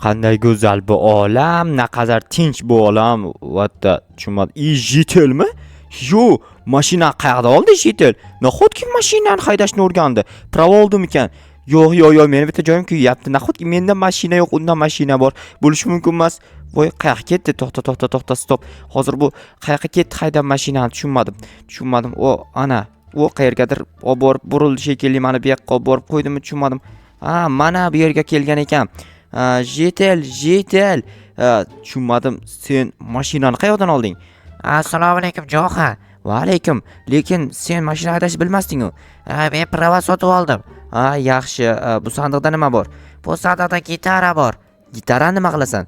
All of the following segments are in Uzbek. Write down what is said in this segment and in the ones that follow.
Qanday go'zal bu olam, naqadar tinch bu olam. What the, tushunmadim. И житель mi? Yo, mashina qayerda oldi житель? Nahotki mashinani haydashni o'rgandi? Права oldimikan? Yo'q, yo'q, yo'q, meni bitta joyim kuyyapti. Nahotki menda mashina yo'q, unda mashina bor. Bo'lishi mumkin emas. Voy, qayoqqa ketdi? To'xta, to'xta, to'xta, стоп. Hozir bu qayoqqa ketdi haydab mashinani, tushunmadim. Tushunmadim. O, ana, u qayergadir olib borib burildi shekilli, mana bu yoqqa olib borib qo'ydimi, tushunmadim. Ha, mana bu yerga kelgan ekan. Ha, житель, житель. Ha, tushunmadim. Sen mashinani qayoqdan olding? Assalomu alaykum, Joha. Va alaykum. Lekin sen mashina haydashni bilmasding-ku. Ha, men права sotib oldim. Ha, yaxshi. Ha, bu sandiqda nima bor? Bu sandiqda gitara bor. Gitarani nima qilasan?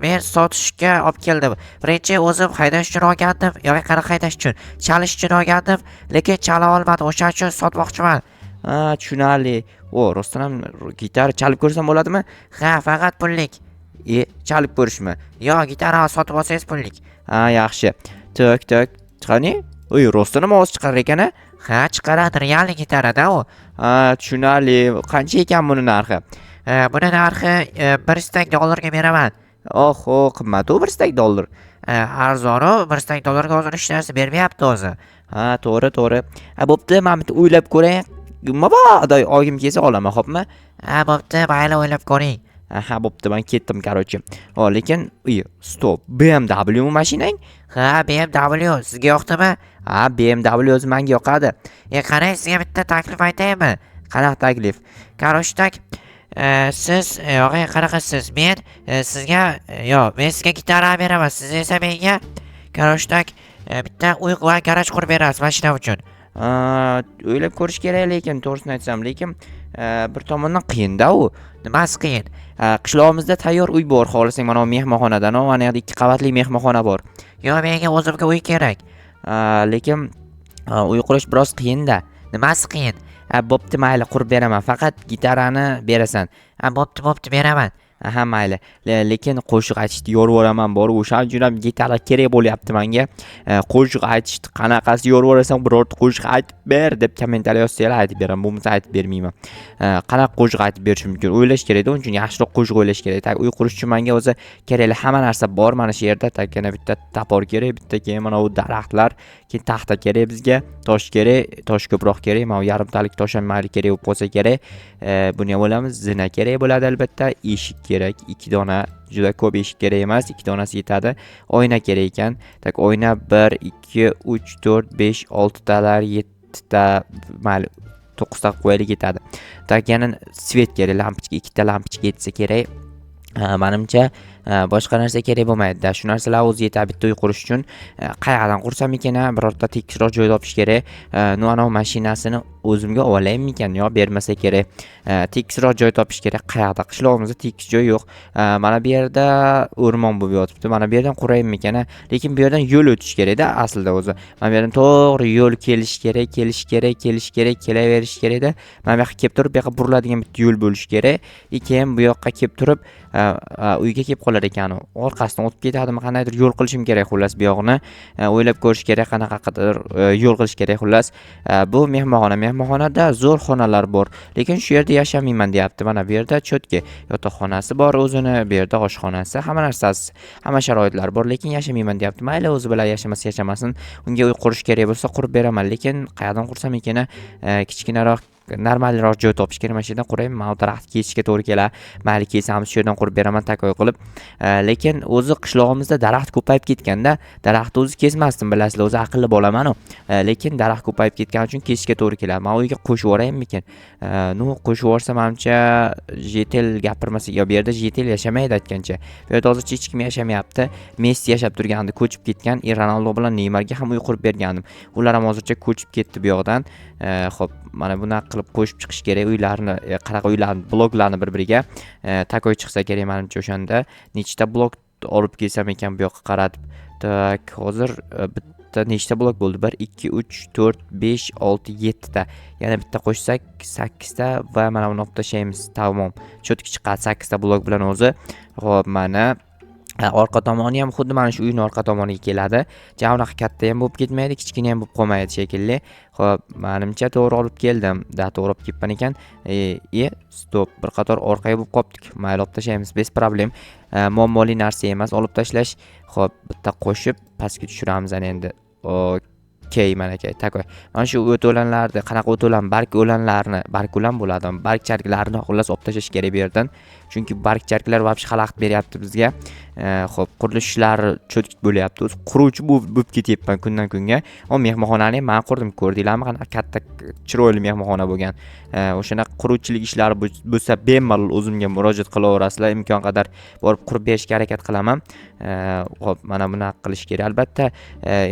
Men sotishga olib keldim. Birinchi o'zim haydash uchun olgandim, yoki qanaqa haydash uchun, chalish uchun olgandim, lekin chala olmadim. O'shaning uchun sotmoqchiman. Ha, tushunarli. O, rostdan ham gitara chalib ko'rsam bo'ladimi? Ha, faqat pullik. E, chalib ko'rishmi? Yo'q, gitarani sotib olsangiz pullik. Ha, yaxshi. Так, так. Qani? Oy, rostdan ham ovoz chiqarar ekan a? Ha, chiqaradi, реальный gitarada u. Ha, tushunarli. Qancha ekan buni narxi? Buni narxi 1 стак dollarga beraman. Oho, qimmat u 1 стак dollar. Arzonu, 1 стак dollarga hozir hech narsa bermayapti o'zi. Ha, to'g'ri, to'g'ri. Ha, bo'pti, men bitta o'ylab ko'ray. Mabodo olgim kelsa olaman, xo'pmi? Ha, bo'pti, mayli, o'ylab ko'ring. Ha, bo'pti, men ketdim, короче. O, lekin, uy, стоп. BMW mi mashinang? Ha, BMW sizga yoqdimi? Ha, BMW o'zi menga yoqadi. E, qarang, sizga bitta taklif aytaymi? Qanaqa taklif? Короче, так, siz, yo'q, qanaqa siz? Men sizga, yo'q, men sizga gitara beraman, siz esa menga, короче, так, bitta uy va garaj qurib berasiz mashina uchun. Ha, o'ylab ko'rish kerak lekin, to'g'risini aytsam, lekin bir tomondan qiyin-da u. Nimasi qiyin? Ha, qishlog'imizda tayyor uy bor, xohlasang mana bu mehmonxonadan, mana yerda ikki qavatli mehmonxona bor. Yo'q, menga o'zimga uy kerak. Ha, lekin uy qurish biroz qiyin-da. Nimasi qiyin? Ha, bo'pti, mayli, qurib beraman. Faqat gitarani berasan. Ha, bo'pti, bo'pti, beraman. Aha, mayli. Lekin qo'shiq aytishni yorib yuboraman bor. O'shaning uchun ham gitara kerak bo'lyapti menga. Qo'shiq aytishni qanaqasi yorib yuborasan, birorta qo'shiq aytib ber deb kommentariy yozsanglar aytib beraman. Bo'lmasa aytib bermayman. Qanaqa qo'shiq aytib berishim mumkin? O'ylash kerakda, uning uchun yaxshiroq qo'shiq o'ylash kerak. Так, uy qurish uchun menga o'zi kerakli hamma narsa bor mana shu yerda. Так, yana bitta топор kerak, bitta keyin mana bu daraxtlar, keyin taxta kerak bizga, tosh kerak, tosh ko'proq kerak. Mana bu yarimtalik tosh ham mayli kerak bo'lib qolsa kerak. Buni ham olamiz. Zina kerak bo'ladi albatta. Eshik kerak, ikki dona, juda ko'p eshik kerak emas, ikki donasi yetadi. Oyna kerak ekan. Так, oyna 1, 2, 3, 4, 5, 6 talar, 7 ta, mayli, 9 ta qilib qo'yaylik, yetadi. Так, yana свет kerak, lampochka, ikkita lampochka yetsa kerak. Ha, manimcha, boshqa narsa kerak bo'lmaydi. Shu narsalar o'zi yetadi bitta uy qurish uchun. Qayerdan qursam ekan, a? Birorta tekisroq joy topish kerak. Ну, anavi mashinasini o'zimga olaymikan yo bermasa kerak. Tekisroq joy topish kerak. Qayerda? Qishlog'imizda tekis joy yo'q. Mana bu yerda o'rmon bo'lib yotibdi. Mana bu yerdan quraymikan, a? Lekin bu yerdan yo'l o'tish kerakda aslida o'zi. Mana bu yerdan to'g'ri yo'l kelish kerak, kelish kerak, kelish kerak, kelaverish kerakda. Mana bu yoqqa kelib turib, bu yoqqa buriladigan bitta yo'l bo'lishi kerak. И keyin bu yoqqa kelib turib, uyga kelib qolar ekan u. Orqasidan o'tib ketadimi, qandaydir yo'l qilishim kerak xullas bu yog'ini. O'ylab ko'rish kerak, qanaqadir yo'l qilish kerak xullas. Bu mehmonxona. Mehmonxonada zo'r xonalar bor, lekin shu yerda yashamayman deyapti. Mana bu yerda чётко yotoqxonasi bor o'zini, bu yerda oshxonasi, hamma narsasi, hamma sharoitlar bor, lekin yashamayman deyapti. Mayli, o'zi bilan yashamasa yashamasin. Unga uy qurish kerak bo'lsa qurib beraman, lekin qayerdan qursam ekan, a? Kichkinaroq, нормальный roq joy topish kerak. Mana shu yerdan quraymi? Mana bu daraxtni kesishga to'g'ri keladi. Mayli, kesamiz, shu yerdan qurib beraman такой qilib. Lekin o'zi qishlog'imizda daraxt ko'payib ketganda, daraxtni o'zi kesmasdim, bilasizlar, o'zi aqlli bolaman-u. Lekin daraxt ko'payib ketgani uchun kesishga to'g'ri keladi. Man uyga qo'shib yuboraymikin? Ну, qo'shib yuborsam, manimcha, житель gapirmasa yo bu yerda житель yashamaydi aytgancha. Bu yerda hozircha hech kim yashamayapti. Messi yashab turgandi, ko'chib ketgan. И Ronaldo bilan Neymarga ham uy qurib bergandim. Ular ham hozircha ko'chib ketdi bu yoqdan. Xo'p, mana bunaqa qilib qo'shib chiqish kerak uylarni, qanaqa uylarni, bloklarni bir-biriga. Такой chiqsa kerak manimcha o'shanda. Nechta blok olib kelsam ekan bu yoqqa qaratib. Так, hozir bitta nechta blok bo'ldi? 1, 2, 3, 4, 5, 6, 7 ta. Yana bitta qo'shsak 8 ta va mana buni olib tashlaymiz. Tamom. Чётко chiqadi 8 ta blok bilan o'zi. Xo'p, mana Orqa tomoni ham xuddi mana shu uyning orqa tomoniga keladi. Ja unaqa katta ham bo'lib ketmaydi, kichkina ham bo'lib qolmaydi shekilli. Xo'p, menimcha to'g'ri olib keldim. Да, to'g'ri olib kelibman ekan. Стоп, bir qator orqaga bo'lib qolibdik. Mayli, olib tashlaymiz, без проблем. Muammoli narsa emas olib tashlash. Xo'p, bitta qo'shib pastga tushiramiz ana endi. Okey, mana aka, такой. Mana shu o't o'lanlarni, qanaqa o't o'lan, barg o'lanlarni, barg o'lan bo'ladimi? Barg charklarni xullas olib tashlash kerak bu yerdan. Chunki barg charklar вообще xalaqit beryapti bizga. Xo'p, qurilish ishlari чётко bo'lyapti. O'zi quruvchi bo'lib ketyapman kundan kunga. O, mehmonxonani ham man qurdim, ko'rdinglarmi? Qanaqa katta, chiroyli mehmonxona bo'lgan. O'shanaqa quruvchilik ishlari bo'lsa, bemalol o'zimga murojaat qilaverasizlar. Imkon qadar borib qurib berishga harakat qilaman. Xo'p, mana bunaqa qilish kerak. Albatta,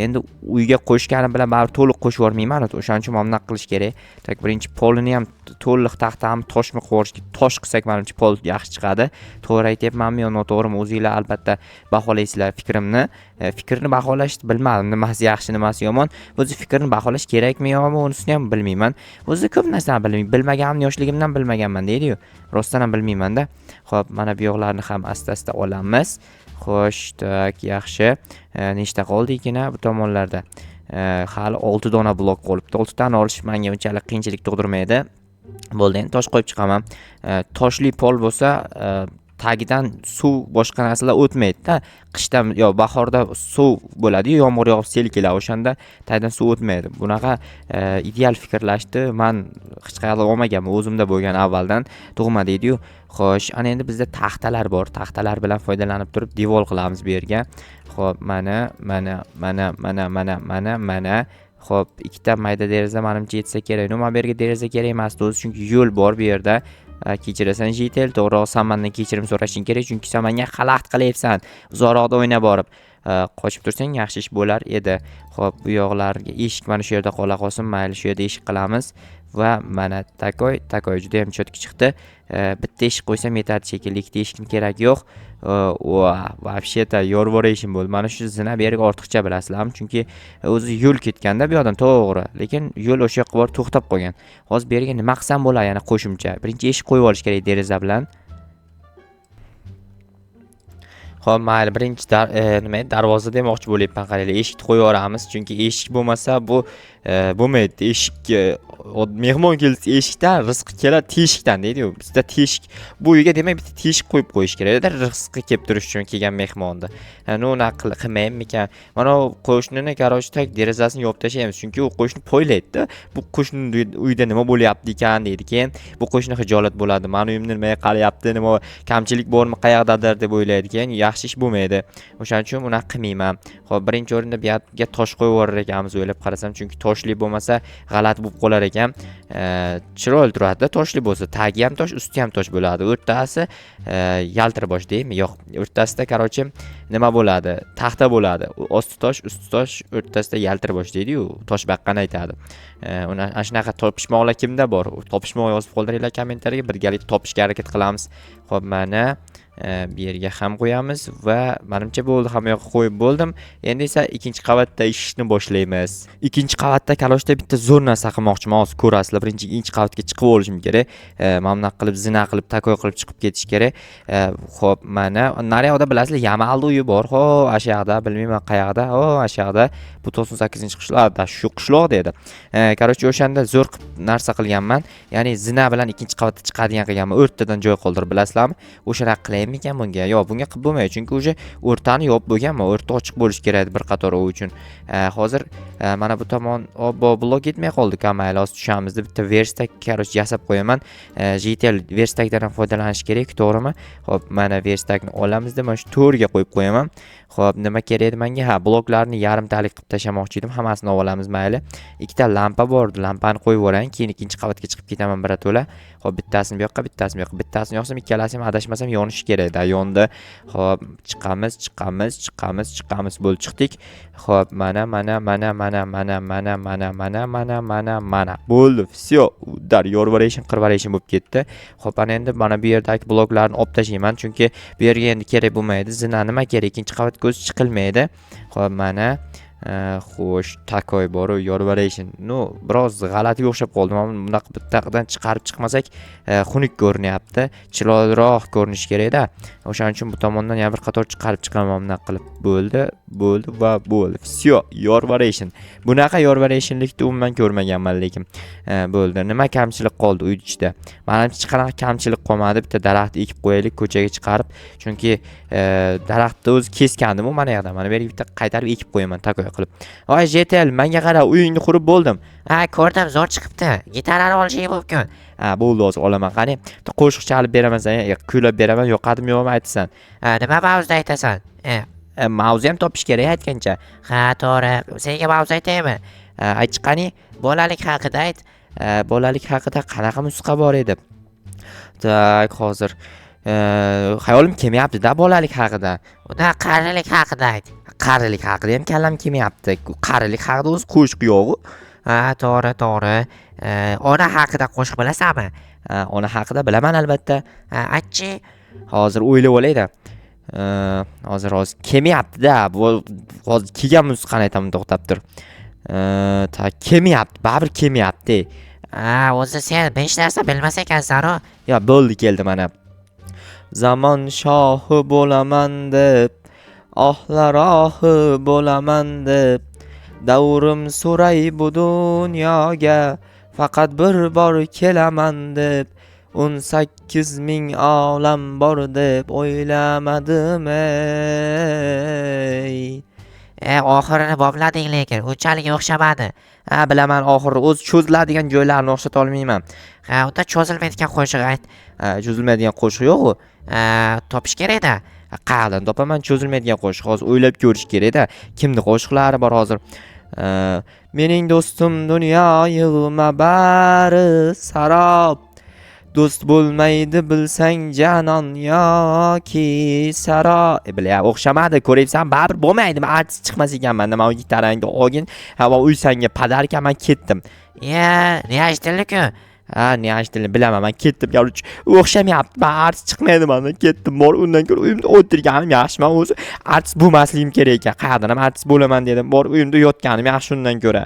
endi uyga qo'shganim bilan baribir to'liq qo'shib yubormayman. O'shaning uchun mana bunaqa qilish kerak. Так, birinchi polini ham to'liq taxtami, toshmi qilib yuborish. Tosh qilsak, manimcha, pol yaxshi chiqadi. To'g'ri aytyapmanmi yo noto'g'rimi, o'zinglar albatta baholaysizlar fikrimni. Fikrni baholashni bilmadim, nimasi yaxshi, nimasi yomon. O'zi fikrni baholash kerakmi yo'qmi, unisini ham bilmayman. O'zi ko'p narsani bilmayman. Bilmaganimni yoshligimdan bilmaganman deydi-yu. Rostdan ham bilmayman-da. Xo'p, mana bu yoqlarni ham asta-asta olamiz. Xo'sh, так, yaxshi. Nechta qoldi ekan bu tomonlarda? Hali 6 dona blok qolibdi. 6 tani olish menga unchalik qiyinchilik tug'dirmaydi. Bo'ldi, endi tosh qo'yib chiqaman. Toshli pol bo'lsa, tagidan suv, boshqa narsalar o'tmaydi-da. Qishda yo bahorda suv bo'ladi-yu, yomg'ir yog'ib sel keladi. O'shanda tagidan suv o'tmaydi. Bunaqa ideal fikrlashni man hech qayerdan olmaganman. O'zimda bo'lgan avvaldan tug'ma deydi-yu. Xo'sh, ana endi bizda taxtalar bor. Taxtalar bilan foydalanib turib devor qilamiz bu yerga. Xo'p, mana, mana, mana, mana, mana, mana, mana. Xo'p, ikkita mayda deraza menimcha yetsa kerak. Но, mana bu yerga deraza kerak emasdi o'zi, chunki yo'l bor bu yerda. Kechirasan, житель, to'g'rirog'i san mandan kechirim so'rashing kerak, chunki san menga xalaqit qilyapsan. Uzoqroqda o'ynab borib. Qochib tursang yaxshi ish bo'lar edi. Xo'p, bu yoqlarga eshik mana shu yerda qola qolsin. Mayli, shu yerda eshik qilamiz va mana такой, такой juda ham чётко chiqdi. Bitta eshik qo'ysam yetadi shekilli, ikkita eshikni keragi yo'q. Va вообще-то yorvorishim bo'ldi. Mana shu zina bu yerga ortiqcha, bilasizlarmi? Chunki o'zi yo'l ketganda bu yoqdan to'g'ri, lekin yo'l o'sha yoqqa borib to'xtab qolgan. Hozir bu yerga nima qilsam bo'ladi yana qo'shimcha? Birinchi eshik qo'yib olish kerak deraza bilan. Xo'p, mayli, birinchi nima edi, darvoza demoqchi bo'lyapman, qaranglar, eshikni qo'yib yuboramiz, chunki eshik bo'lmasa bu bo'lmaydi. Eshik, mehmon kelsa eshikdan, rizqi keladi teshikdan deydi-yu. Bizda teshik, bu uyga demak bitta teshik qo'yib qo'yish kerakda, rizqi kelib turishi uchun kelgan mehmonni. Ну, unaqa qilmaymikan? Mana u qo'shnini, короче, так derazasini yopib tashlaymiz, chunki u qo'shni poylaydi-da. Bu qo'shni uyda nima bo'lyapti ekan deydi. Keyin bu qo'shni xijolat bo'ladi. Mani uyimda nimaga qarayapti, nima kamchilik bormi qayerdadir deb o'ylaydi. Keyin yaxshi ish bo'lmaydi. O'shaning uchun unaqa qilmayman. Xo'p, birinchi o'rinda bu yoqqa tosh qo'yib yuborar ekanmiz o'ylab qarasam, chunki toshli bo'lmasa g'alati bo'lib qolar ekan. Chiroyli turadi-da toshli bo'lsa. Tagi ham tosh, usti ham tosh bo'ladi. O'rtasi yaltirbosh deymi? Yo'q, o'rtasida, короче, nima bo'ladi? Taxta bo'ladi. Osti tosh, usti tosh, o'rtasida yaltirbosh deydi-yu, toshbaqqani aytadi. Uni ana shunaqa topishmoqlar kimda bor? Topishmoq yozib qoldiringlar kommentariyaga, birgalikda topishga harakat qilamiz. Xo'p, mana bu yerga ham qo'yamiz va menimcha bo'ldi, hamma yoqqa qo'yib bo'ldim. Endi esa ikkinchi qavatda ishni boshlaymiz. Ikkinchi qavatda калош da bitta zo'r narsa qilmoqchiman. Hozir ko'rasizlar. Birinchi ikkinchi qavatga chiqib olishim kerak. Mana bunaqa qilib zina qilib, такой qilib chiqib ketish kerak. Xo'p, mana nariyoqda bilasizlar, Yamalni uyi bor. Xo'p, o'sha yoqda, bilmayman qayerda. O, o'sha yoqda. Bu 98-qishloqda, shu qishloq dedi. Короче, o'shanda zo'r qilib narsa qilganman. Ya'ni zina bilan ikkinchi qavatga chiqadigan qilganman. O'rtadan joy qoldirib, bilasizlarmi? O'shanaqa qilaymikan bunga? Yo'q, bunga qilib bo'lmaydi, chunki уже o'rtani yopib bo'lganman. O'rta ochiq bo'lishi kerak edi bir qator u uchun. Hozir mana bu tomon, obbo, blok yetmay qoldi. Mayli, hozir tushamiz deb bitta верстак, короче, yasab qo'yaman. Житель верстак dan ham foydalanish kerak, to'g'rimi? Xo'p, mana верстак ni olamizda, mana shu to'rga qo'yib qo'yaman. Xo'p, nima kerak edi menga? Ha, bloklarni yarimtalik qilib tashlamoqchi edim. Hammasini olib olamiz, mayli. Ikkita lampa bor edi. Lampani qo'yib yuborayin, keyin ikkinchi qavatga chiqib ketaman birato'la. Xo'p, bittasini bu yoqqa, bittasini bu yoqqa. Bittasini yoqsam, ikkalasi ham adashmasam yonishi kerak. Да, yondi. Xo'p, chiqamiz, chiqamiz, chiqamiz, chiqamiz. Bo'ldi, chiqdik. Xo'p, mana, mana, mana, mana, mana, mana, mana, mana, mana, mana, mana. Bo'ldi. Всё. Удар, yorvarishim, qirvarishim bo'lib ketdi. Xo'p, ana endi mana bu yerdagi bloklarni olib tashlayman, chunki bu yerga endi kerak bo'lmaydi. Zina nima kerak? Ikkinchi qavatga o'zi chiqilmaydi. Xo'p, mana Xo'sh, такой boru yorvaraysin. Ну, biroz g'alatiga o'xshab qoldi. Mana bunaqa bittadan chiqarib chiqmasak, xunuk ko'rinyapti. Chiroyliroq ko'rinishi kerak-da. O'shaning uchun bu tomondan yana bir qator chiqarib chiqaman bunaqa qilib. Bo'ldi, bo'ldi va bo'ldi. Всё, yorvaraysin. Bunaqa yorvaraysinlikni umuman ko'rmaganman lekin. Bo'ldi. Nima kamchilik qoldi uy ichida? Manimcha, hech qanaqa kamchilik qolmadi. Bitta daraxt ekib qo'yaylik ko'chaga chiqarib. Chunki daraxtni o'zi kesgandim u mana yoqda. Mana bu yerga bitta qaytarib ekib qo'yaman такой qilib. Voy, житель, menga qara, uyingni qurib bo'ldim. Ha, ko'rdim, zo'r chiqibdi. Gitarani olishing mumkin. Ha, bo'ldi, hozir olaman. Qani, bitta qo'shiq chalib beraman senga, kuylab beraman, yoqadimi yo'qmi aytasan. Ha, nima mavzuda aytasan? Mavzu ham topish kerak aytgancha. Ha, to'g'ri. Senga mavzu aytaymi? Ha, aytchi qani. Bolalik haqida ayt. Bolalik haqida qanaqa musiqa bor edi? Так, hozir. Xayolim kelmayapti-da bolalik haqida. Unda qarilik haqida ayt. Qarilik haqida ham kallam kelmayapti. Qarilik haqida o'zi qo'shiq yo'q-u. Ha, to'g'ri, to'g'ri. Ona haqida qo'shiq bilasanmi? Ha, ona haqida bilaman albatta. Ha, aytchi. Hozir o'ylab olayda. Hozir kelmayapti-da. Bu hozir kelgan musiqani aytaman, to'xtab tur. Так, kelmayapti, baribir kelmayapti. Ha, o'zi sen hech narsa bilmas ekansan-u. Ya bo'ldi, keldi mana. Zamon shohi bo'laman deb, ohlar ohi bo'laman deb, davrim so'ray bu dunyoga, faqat bir bor kelaman deb, 18 000 olam bor deb o'ylamadim ey. Oxirini boblading lekin, unchalik o'xshamadi. Ha, bilaman, oxiri o'zi cho'ziladigan joylarini o'xshata olmayman. Ha, unda cho'zilmaydigan qo'shiq ayt. Ha, cho'zilmaydigan qo'shiq yo'q-u. Ha, topish kerak-da. Qayerdan topaman cho'zilmaydigan qo'shiq? Hozir o'ylab ko'rish kerak-da. Kimni qo'shiqlari bor hozir? Mening do'stim dunyo yig'ma, bari sarob. Do'st bo'lmaydi bilsang janon yoki saro. E, bila, o'xshamadi, ko'ryapsan, baribir bo'lmaydi. Men artist chiqmas ekanman. Nima, gitarangni olgin. Ha, va uy sanga подарка, man ketdim. Ya, неожиданно-ku. Ha, неожиданно bilaman, man ketdim. Короче, o'xshamayapti. Man artist chiqmaydi mandan, ketdim. Bor, undan ko'ra uyimda o'tirganim yaxshi. Man o'zi artist bo'lmasligim kerak ekan. Qayerdan ham artist bo'laman dedim. Bor, uyimda yotganim yaxshi undan ko'ra.